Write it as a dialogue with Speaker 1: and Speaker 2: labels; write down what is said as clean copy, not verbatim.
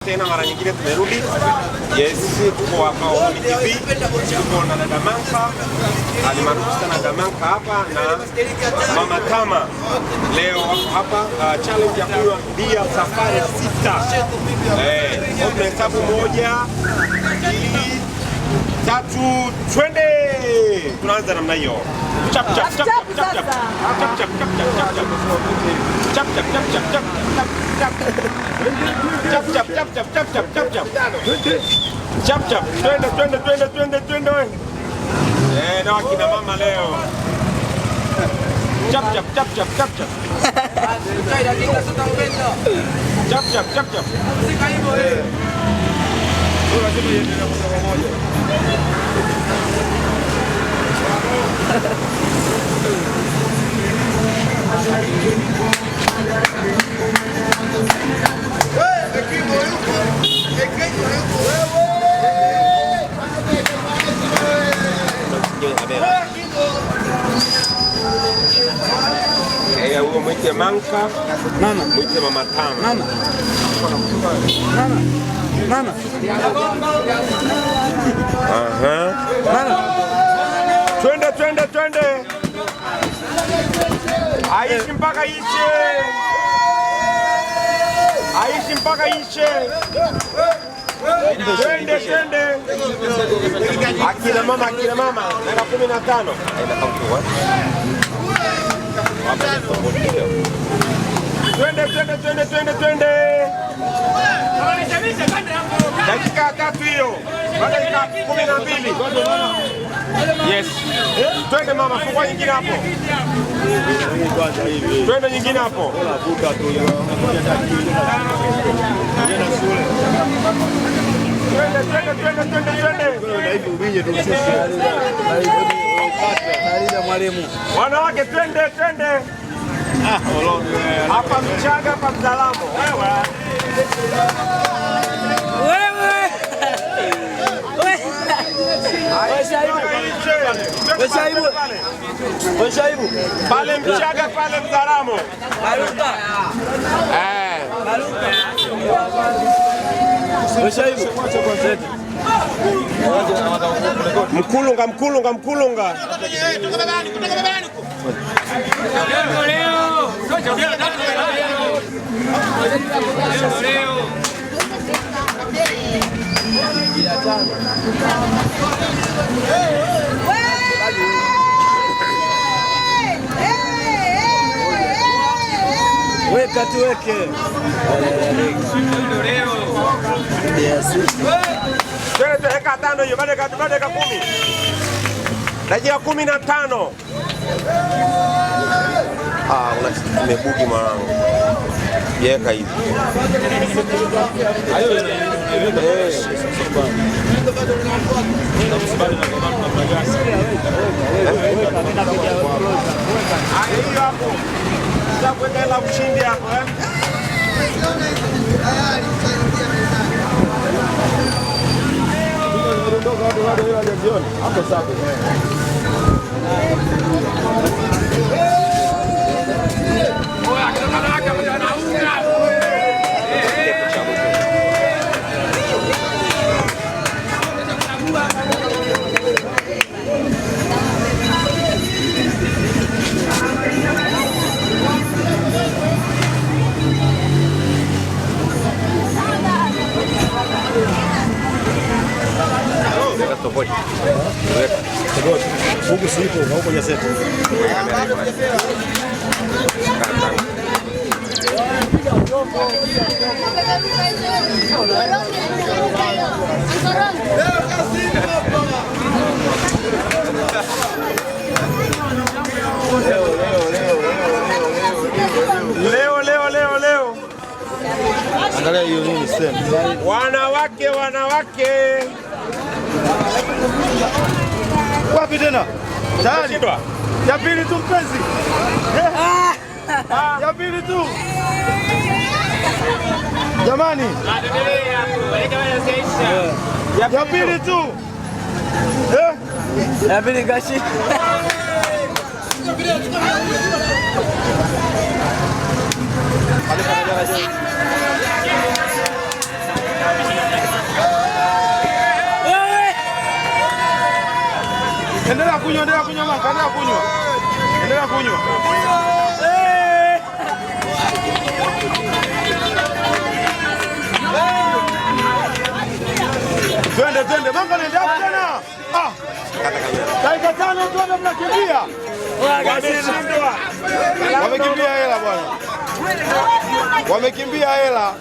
Speaker 1: Tena mara nyingine tumerudi. Yes, tuko hapa Omni TV. Tuko na dada Manka, alimaarufu sana Damanka hapa na Mama Tama. Leo wako hapa challenge ya kunywa bia safari 6. Tunahesabu 1, 2, 3, twende. Tunaanza namna hiyo. Chap chap chap chap chap. Chap chap chap chap chap. Chap chap chap chap chap. Chap chap chap chap chap chap chap chap. Chap chap. Twende twende twende twende twende. Na akina mama leo. Chap chap chap chap chap chap. Chap chap chap chap. Huyo mwite Manka, mama mwite Mama Tama.
Speaker 2: Mama. Mama. Mama.
Speaker 1: Aha.
Speaker 2: Mama.
Speaker 1: Twende twende twende. Aishi mpaka ishe. Aishi mpaka ishe. Twende twende. Akina mama, akina mama. Dakika 15. Twende twende twende twende twende. Dakika 3 hiyo. Dakika 12. Yes. Twende mama, fungua nyingine hapo. Twende nyingine hapo. Twende twende twende twende twende. Wanawake twende twende. Hapa Mchaga, hapa Mzalamo. Wewe.
Speaker 2: Wewe. Wewe.
Speaker 1: Pale Mchaga, pale Mzalamo.
Speaker 2: Baruka. Baruka.
Speaker 1: Mkulunga, mkulunga, mkulunga.
Speaker 2: Weka tuweke.
Speaker 1: Twende dakika 5 hiyo, baada ya dakika 10. Dakika 15. Una kitu kimebugi mwanangu. Yeka hivi. Hiyo hapo. Sasa kuweka hela ushindi hapo eh.
Speaker 2: Huku sipo, huko jaseti.
Speaker 1: Leo leo leo leo.
Speaker 2: Angalia hiyo nini sema.
Speaker 1: Wanawake, wanawake.
Speaker 2: Wapi tena? Tayari. Ya pili tu mpenzi. Ya pili tu. Jamani. Ya pili tu. Ya pili gashi. kunywa, endelea kunywa Manka, endelea kunywa. Endelea kunywa. Twende twende, Manka nenda hapo tena. Ah. Dakika 5 twende, mnakimbia.
Speaker 1: Wameshindwa.
Speaker 2: Wamekimbia hela bwana. Wamekimbia hela.